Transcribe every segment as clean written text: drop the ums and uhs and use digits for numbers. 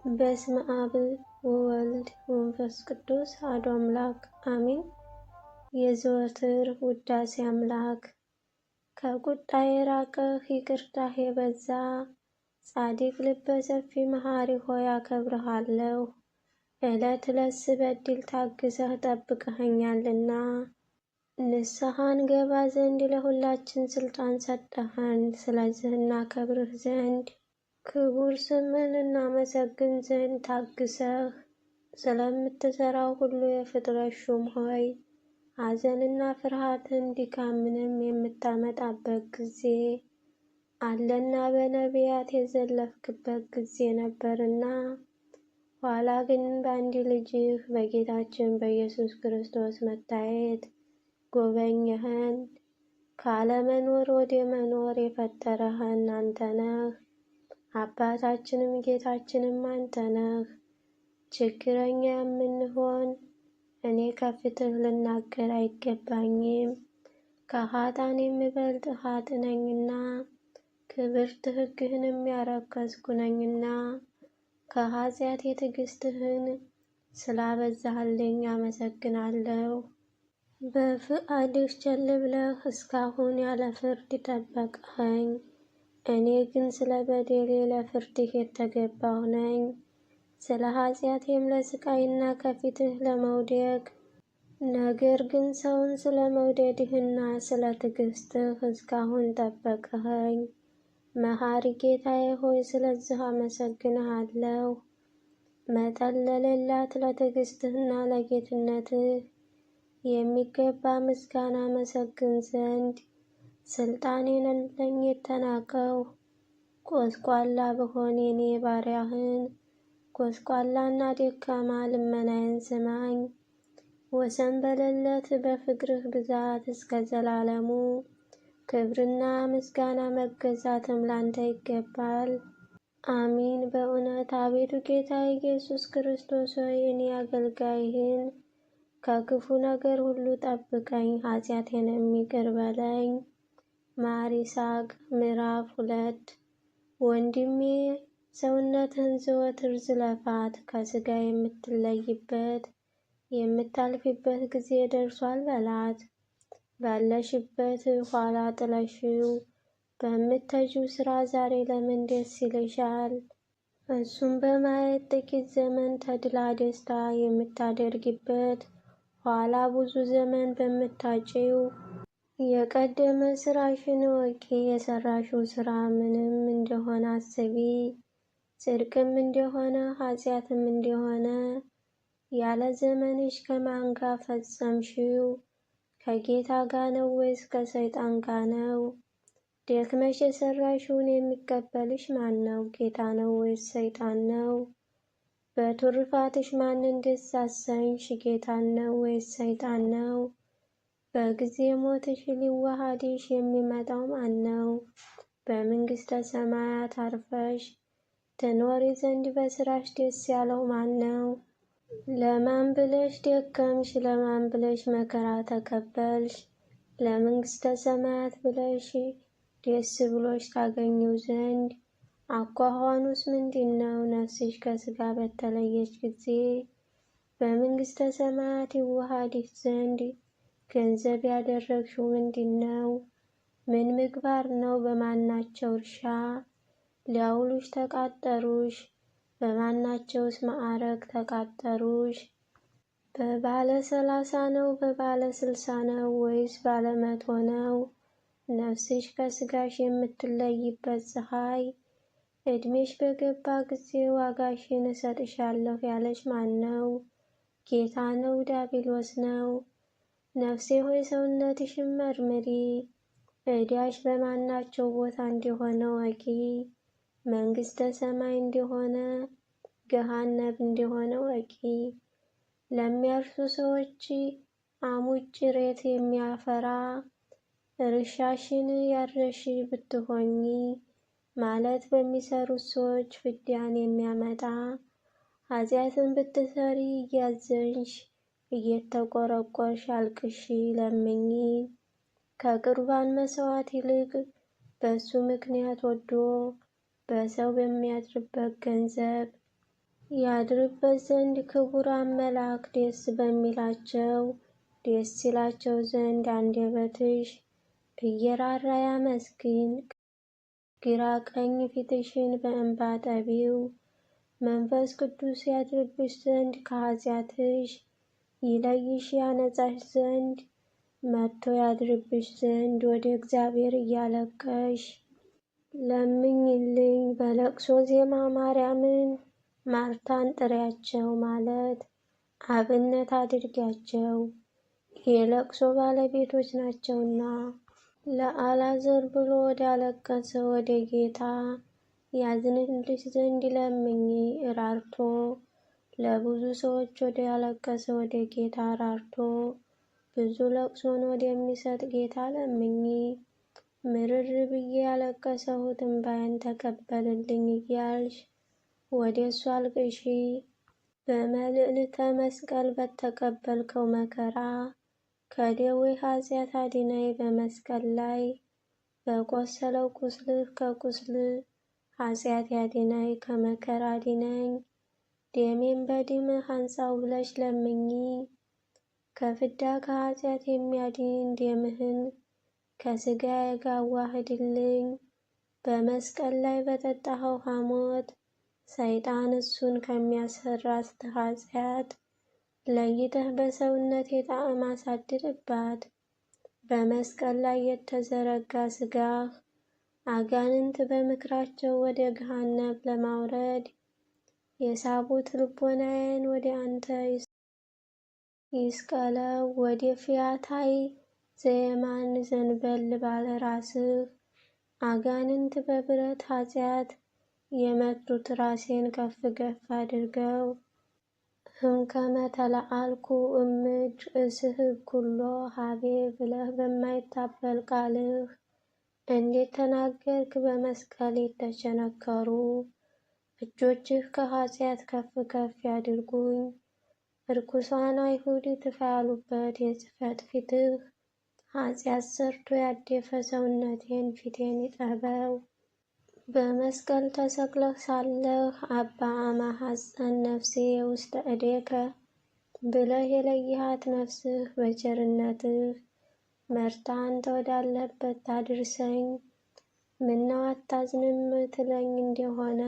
በስመ አብ ወወልድ ወመንፈስ ቅዱስ አሐዱ አምላክ አሜን። የዘወትር ውዳሴ አምላክ ከቁጣ የራቅህ ይቅርታህ የበዛ ጻድቅ ልበ ሰፊ መሐሪ ሆይ አከብርሃለሁ። ዕለት ዕለት ስበድል ታግሰህ ጠብቀኸኛልና ንስሐን ገባ ዘንድ ለሁላችን ስልጣን ሰጠኸን። ስለዚህ እናከብርህ ዘንድ ክቡር ስምህን እናመሰግን ዘንድ ታግሰህ ስለምትሰራው ሁሉ የፍጥረት ሹም ሆይ ሐዘንና ፍርሃትን ድካምንም የምታመጣበት ጊዜ አለና በነቢያት የዘለፍክበት ጊዜ ነበርና፣ ኋላ ግን በአንድ ልጅህ በጌታችን በኢየሱስ ክርስቶስ መታየት ጎበኘኸን። ካለመኖር ወደ መኖር የፈጠረኸን አንተ ነህ። አባታችንም ጌታችንም አንተ ነህ። ችግረኛ የምንሆን እኔ ከፊትህ ልናገር አይገባኝም። ከኃጥአን የምበልጥ ኃጥእ ነኝና፣ ክብርት ሕግህንም ያረከስኩ ነኝና፣ ከኃጢአት የትዕግስትህን ስላበዛህልኝ አመሰግናለሁ። በፍቃድህ ቸል ብለህ እስካሁን ያለ ፍርድ ጠበቅኸኝ። እኔ ግን ስለ በደሌ ለፍርድህ የተገባሁ ነኝ፣ ስለ ኃጢአቴም ለስቃይና ከፊትህ ለመውደቅ። ነገር ግን ሰውን ስለ መውደድህና ስለ ትዕግስትህ እስካሁን ጠበቅኸኝ። መሐሪ ጌታዬ ሆይ ስለዚህ አመሰግንሃለሁ። መጠን ለሌላት ለትዕግስትህና ለጌትነትህ የሚገባ ምስጋና አመሰግን ዘንድ ስልጣን የሌለኝ የተናቀው ጎስቋላ ብሆን የኔ ባሪያህን ጎስቋላና ደካማ ልመናዬን ስማኝ። ወሰን በሌለት በፍቅርህ ብዛት እስከ ዘላለሙ ክብርና ምስጋና መገዛትም ላንተ ይገባል። አሚን። በእውነት አቤቱ ጌታ ኢየሱስ ክርስቶስ ሆይ እኔ አገልጋይህን ከክፉ ነገር ሁሉ ጠብቀኝ፣ ኃጢአቴንም ይቅር በለኝ። ማር ይስሐቅ ምዕራፍ 2። ወንድሜ ሰውነትህን ዘወትር ዝለፋት፣ ከሥጋ የምትለይበት የምታልፊበት ጊዜ ደርሷል በላት። ባለሽበት ኋላ ጥለሽው በምትተጂው ሥራ ዛሬ ለምን ደስ ይልሻል? እሱም በማየት ጥቂት ዘመን ተድላ ደስታ የምታደርጊበት ኋላ ብዙ ዘመን በምታጪው የቀደመ ስራሽን እወቂ። የሰራሽው ስራ ምንም እንደሆነ አስቢ። ጽድቅም እንደሆነ ኃጢአትም እንደሆነ ያለ ዘመንሽ ከማን ጋር ፈጸምሽው? ከጌታ ጋር ነው ወይስ ከሰይጣን ጋር ነው? ደክመሽ የሰራሽውን የሚቀበልሽ ማን ነው? ጌታ ነው ወይስ ሰይጣን ነው? በትሩፋትሽ ማንን ደስ አሰኝሽ? ጌታን ነው ወይስ ሰይጣን ነው? በጊዜ ሞትሽ ሊዋሃድሽ የሚመጣው ማን ነው? በመንግሥተ ሰማያት አርፈሽ ትኖሪ ዘንድ በስራሽ ደስ ያለው ማን ነው? ለማን ብለሽ ደከምሽ? ለማን ብለሽ መከራ ተቀበልሽ? ለመንግሥተ ሰማያት ብለሽ ደስ ብሎሽ ታገኘው ዘንድ አኳኋኑስ ምንድን ነው? ነፍስሽ ከስጋ በተለየች ጊዜ በመንግሥተ ሰማያት ይዋሃድሽ ዘንድ ገንዘብ ያደረግሽው ምንድን ነው? ምን ምግባር ነው? በማናቸው እርሻ ሊያውሉሽ ተቃጠሩሽ? በማናቸውስ ማዕረግ ተቃጠሩሽ? በባለ 30 ነው? በባለ 60 ነው? ወይስ ባለ 100 ነው? ነፍስሽ ከስጋሽ የምትለይበት ፀሐይ ዕድሜሽ በገባ ጊዜ ዋጋሽን እሰጥሻለሁ ያለች ማን ነው? ጌታ ነው? ዲያብሎስ ነው? ነፍሴ ሆይ ሰውነትሽን መርምሪ፣ ዕዳሽ በማናቸው ቦታ እንደሆነ ወቂ። መንግሥተ ሰማይ እንደሆነ ገሃነብ እንደሆነ ወቂ። ለሚያርሱ ሰዎች አሙጭ ሬት የሚያፈራ እርሻሽን ያረሽ ብትሆኚ ማለት በሚሰሩት ሰዎች ፍዳን የሚያመጣ ኃጢአትን ብትሰሪ እያዘንሽ እየተቆረቆርሽ አልቅሺ ለምኚ። ከቁርባን መስዋዕት ይልቅ በእሱ ምክንያት ወዶ በሰው በሚያድርበት ገንዘብ ያድርበት ዘንድ ክቡራን መልአክ ደስ በሚላቸው ደስ ይላቸው ዘንድ አንደበትሽ እየራራ ያመስግን። ግራ ቀኝ ፊትሽን በእንባ ጠቢው። መንፈስ ቅዱስ ያድርብሽ ዘንድ ከኃጢአትሽ ይለይሽ ያነጻሽ ዘንድ መጥቶ ያድርብሽ ዘንድ ወደ እግዚአብሔር እያለቀሽ ለምኝልኝ። በለቅሶ ዜማ ማርያምን ማርታን ጥሪያቸው ማለት አብነት አድርጊያቸው የለቅሶ ባለቤቶች ናቸውና። ለአልዓዛር ብሎ ወዳለቀሰ ወደ ጌታ ያዝንልሽ ዘንድ ለምኚ። ራርቶ ለብዙ ሰዎች ወደ ያለቀሰ ወደ ጌታ ራርቶ ብዙ ለቅሶን ወደሚሰጥ ጌታ ለምኚ። ምርር ብዬ ያለቀሰሁት እንባዬን ተቀበልልኝ እያልሽ ወደ እሱ አልቅሺ። በመልዕልተ መስቀል በተቀበልከው መከራ ከደዌ ኃጢአት አድነኝ። በመስቀል ላይ በቆሰለው ቁስልህ ከቁስል ኃጢአት ያድነኝ፣ ከመከራ አድነኝ። ደሜን በደምህ አንጻው ብለሽ ለምኚ። ከፍዳ ከኃጢአት የሚያድን ደምህን ከሥጋዬ ጋር አዋህድልኝ። በመስቀል ላይ በጠጣኸው ሐሞት ሰይጣን እሱን ከሚያሰራት ኃጢአት ለይተህ በሰውነቴ ጣዕም አሳድርባት። በመስቀል ላይ የተዘረጋ ሥጋህ አጋንንት በምክራቸው ወደ ገሃነም ለማውረድ የሳቡት ልቦናዬን ወደ አንተ ይስቀለው። ወደ ፊያታይ ዘየማን ዘንበል ባለ ራስህ አጋንንት በብረት ኃጢአት የመቱት ራሴን ከፍ ገፍ አድርገው። እምከመ ተለዓልኩ እምድር እስሕብ ኩሎ ሀቤ ብለህ በማይታበል ቃልህ እንዴት ተናገርክ? በመስቀል የተቸነከሩ እጆችህ ከኃጢአት ከፍ ከፍ ያድርጉኝ። እርኩሳን አይሁድ ትፋ ያሉበት የጽሕፈት ፊትህ ኃጢአት ሰርቶ ያደፈ ሰውነቴን ፊቴን ይጠበው። በመስቀል ተሰቅለህ ሳለህ አባ አማሐፀን ነፍሴ ውስተ እዴከ ብለህ የለየሃት ነፍስህ በቸርነትህ መርታ አንተ ወዳለህበት ታድርሰኝ። ምነው አታዝንም ትለኝ እንደሆነ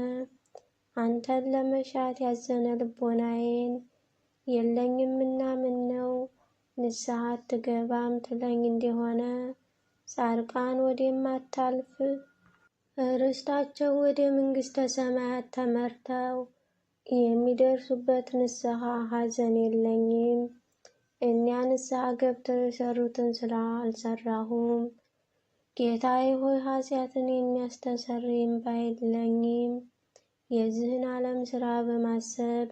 አንተን ለመሻት ያዘነ ልቦናዬን የለኝምና ምነው ንስሐ አትገባም ትለኝ እንደሆነ ጻድቃን ወደማታልፍ ርስታቸው ወደ መንግሥተ ሰማያት ተመርተው የሚደርሱበት ንስሐ ሐዘን የለኝም። እኒያ ንስሐ ገብተው የሰሩትን ስራ አልሰራሁም። ጌታዬ ሆይ ኃጢአትን የሚያስተሰርይ እምባ የለኝም። የዚህን ዓለም ስራ በማሰብ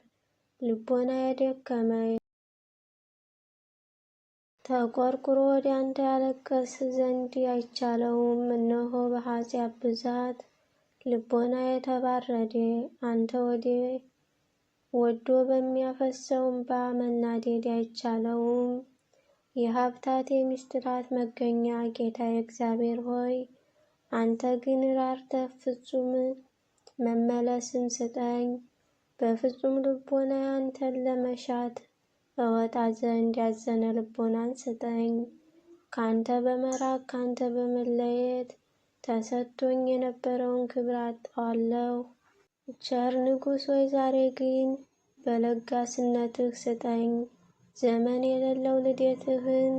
ልቦና የደከመ ተቆርቁሮ ወደ አንተ ያለቅስ ዘንድ አይቻለውም። እነሆ በኃጢአት ብዛት ልቦና የተባረደ አንተ ወደ ወዶ በሚያፈሰው እንባ መናደድ አይቻለውም። የሀብታት የሚስጥራት መገኛ ጌታ እግዚአብሔር ሆይ አንተ ግን ራርተህ ፍጹም መመለስን ስጠኝ። በፍጹም ልቦና አንተን ለመሻት እወጣ ዘንድ ያዘነ ልቦናን ስጠኝ። ካንተ በመራቅ ካንተ በመለየት ተሰጥቶኝ የነበረውን ክብር አጣዋለሁ። ቸር ንጉሥ ሆይ ዛሬ ግን በለጋስነትህ ስጠኝ። ዘመን የሌለው ልደትህን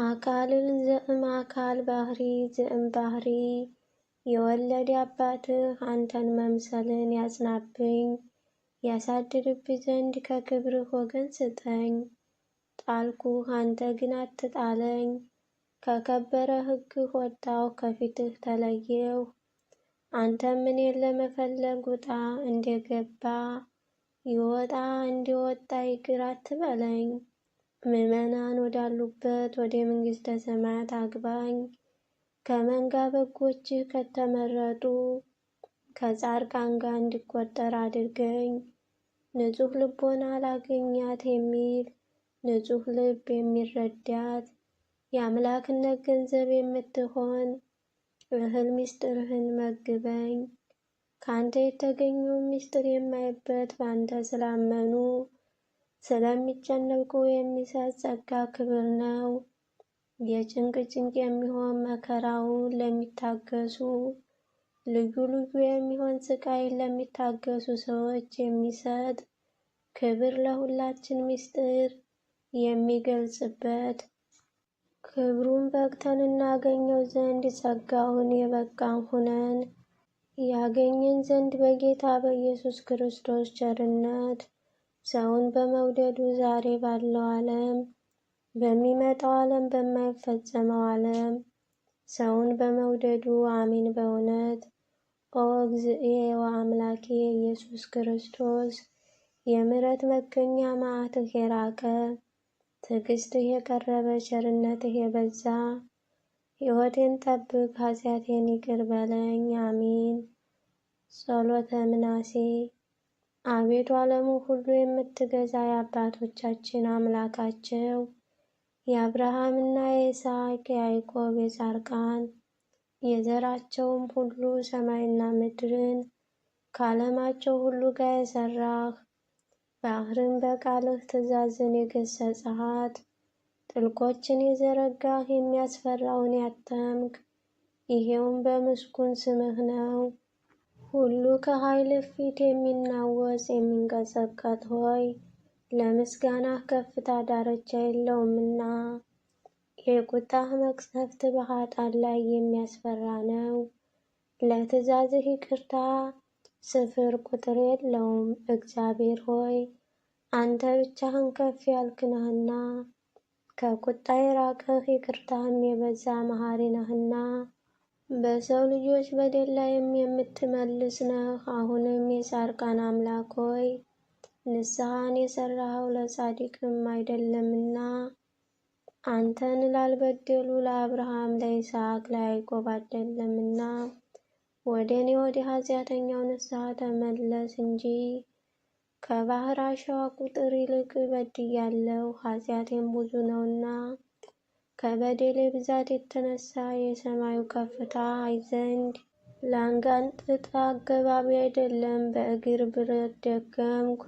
አካልን ዘእም አካል ባህሪ ዘእም ባህሪ የወለደ አባትህ አንተን መምሰልን ያጽናብኝ ያሳድርብኝ ዘንድ ከክብርህ ወገን ስጠኝ። ጣልኩህ፣ አንተ ግን አትጣለኝ። ከከበረ ሕግህ ወጣሁ፣ ከፊትህ ተለየሁ። አንተም እኔን ለመፈለግ ውጣ እንደገባ ይወጣ እንደወጣ ይቅር አትበለኝ። ምዕመናን ወዳሉበት ወደ መንግሥተ ሰማያት አግባኝ። ከመንጋ በጎችህ ከተመረጡ ከጻድቃን ጋር እንዲቆጠር አድርገኝ። ንጹሕ ልቦና ላገኛት የሚል ንጹሕ ልብ የሚረዳት የአምላክነት ገንዘብ የምትሆን እህል ምስጢርህን መግበኝ። ከአንተ የተገኘውን ምስጢር የማይበት በአንተ ስላመኑ ስለሚጨነቁ የሚሰጥ ጸጋ ክብር ነው። የጭንቅ ጭንቅ የሚሆን መከራውን ለሚታገሱ ልዩ ልዩ የሚሆን ስቃይን ለሚታገሱ ሰዎች የሚሰጥ ክብር ለሁላችን ምስጢር የሚገልጽበት ክብሩን በቅተን እናገኘው ዘንድ ጸጋውን የበቃን ሁነን ያገኘን ዘንድ በጌታ በኢየሱስ ክርስቶስ ቸርነት ሰውን በመውደዱ ዛሬ ባለው ዓለም በሚመጣው ዓለም በማይፈጸመው ዓለም ሰውን በመውደዱ አሜን። በእውነት ኦ እግዚእየ ወአምላኬ ኢየሱስ ክርስቶስ የምሕረት መገኛ መዓትህ የራቀ ትዕግስትህ የቀረበ ቸርነትህ የበዛ ሕይወቴን ጠብቅ፣ ኃጢአቴን ይቅር በለኝ። አሜን። ጸሎተ ምናሴ። አቤቱ ዓለሙ ሁሉ የምትገዛ የአባቶቻችን አምላካቸው የአብርሃምና የይስሐቅ የያዕቆብ የጻድቃን የዘራቸውም ሁሉ ሰማይና ምድርን ከዓለማቸው ሁሉ ጋር የሠራህ ባህርን በቃልህ ትእዛዝን የገሠጽሃት ጥልቆችን የዘረጋህ የሚያስፈራውን ያተምክ ይሄውም በምስጉን ስምህ ነው። ሁሉ ከኃይልህ ፊት የሚናወጽ የሚንቀጠቀጥ ሆይ ለምስጋናህ ከፍታ ዳርቻ የለውምና የቁጣህ መቅሰፍት በኃጥአን ላይ የሚያስፈራ ነው። ለትእዛዝህ ይቅርታ ስፍር ቁጥር የለውም። እግዚአብሔር ሆይ አንተ ብቻህን ከፍ ያልክ ነህና ከቁጣ የራቅህ ይቅርታህም የበዛ መሐሪ ነህና በሰው ልጆች በደል ላይም የምትመልስ ነህ። አሁንም የጻድቃን አምላክ ሆይ ንስሐን የሠራኸው ለጻድቅም አይደለምና አንተን ላልበደሉ ለአብርሃም፣ ለይስሐቅ፣ ለያዕቆብ አይደለምና ወደ እኔ ወደ ኃጢአተኛው ንስሐ ተመለስ እንጂ ከባህር አሸዋ ቁጥር ይልቅ በድያለሁ፣ ኃጢአቴም ብዙ ነውና። ከበደሌ ብዛት የተነሳ የሰማዩ ከፍታ አይ ዘንድ ላንጋጥጥ አገባቢ አይደለም። በእግር ብረት ደከምኩ፣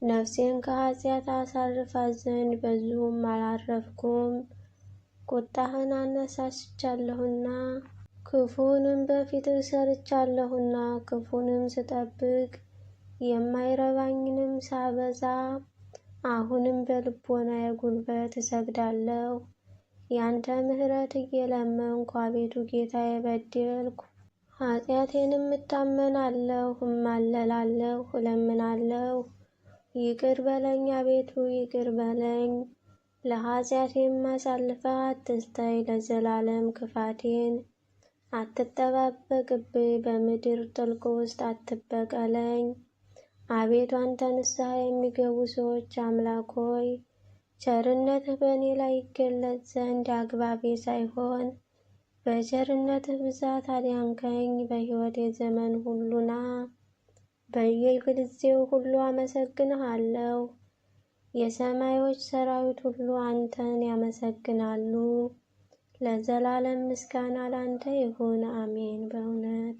ነፍሴን ከኃጢአት አሳርፋት ዘንድ በዚሁም አላረፍኩም። ቁጣህን አነሳስቻለሁና ክፉንም በፊትህ ሰርቻለሁና ክፉንም ስጠብቅ የማይረባኝንም ሳበዛ አሁንም በልቦናዬ ጉልበት እሰግዳለሁ። ያንተ ምሕረት እየለመንኩ አቤቱ ጌታዬ በደልኩ፣ ኃጢአቴንም እታመናለሁ፣ እማለላለሁ፣ እለምናለሁ። ይቅር በለኝ አቤቱ ይቅር በለኝ፣ ለኃጢአቴም አሳልፈህ አትስጠኝ፣ ለዘላለም ክፋቴን አትጠባበቅብኝ፣ በምድር ጥልቅ ውስጥ አትበቀለኝ። አቤቱ አንተ ንስሐ የሚገቡ ሰዎች አምላክ ሆይ ቸርነትህ በእኔ ላይ ይገለጽ ዘንድ አግባቤ ሳይሆን በቸርነትህ ብዛት አዳንከኝ። በሕይወቴ ዘመን ሁሉና በየጊዜው ሁሉ አመሰግንሃለሁ። የሰማዮች ሰራዊት ሁሉ አንተን ያመሰግናሉ። ለዘላለም ምስጋና ላንተ ይሁን፣ አሜን። በእውነት